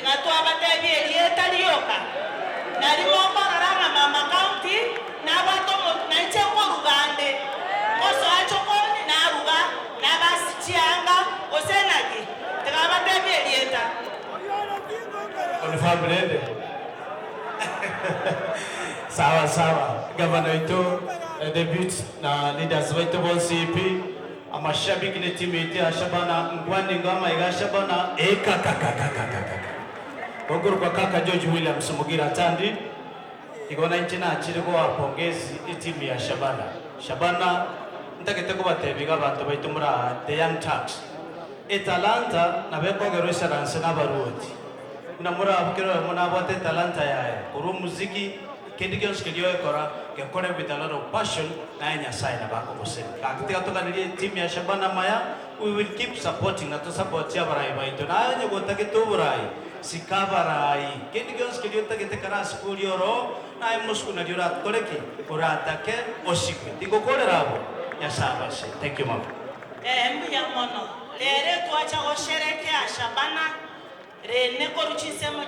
Tiga twabatebia erieta rioka, nari mokorora ng'a mama county nabwate omo nainche nkoruga nde, ngosoa chokoni naruga, nabasi chianga, gose naki? Tiga abatebie erieta. Confirm rende. Sawa sawa. Gavana oito, deputy na leaders baito bonsi pi, amashabiki ne timu yaito ya Shabana, nkwane ingo amaiga a Shabana ekakakakakakaka. Gokorokwa kaka George Williams Mugira Atandi, igo nainche nachire goa pongezi etimu ya Shabana. Shabana ntagete kobatebia iga abanto baito more aa, the young turks. Etalanta nabo ekogerwa esaranse nabaruoti. Buna morabwo kera oyomo nabwate etalanta yaye, korwa omuziki, kende gionsi keria ogekora, gekore with a lot of passion, naye Nyasaye nabo akogosemi. Gaki tiga toganerie etimu ya Shabana amaya, we will keep supporting na tosapotie abarai baito. Naye onye gotagete oborai, sika abarai. Kende gionsi keria otagete kare ase koria oroo, naye mosuku nario orakore ki? Oratake osikwe. Tingokorera abwo? Nyasaye abase. Thank you mama. Ee, mbuya mono. Rero twacha gosherekea Shabana rene korwa chinsemo.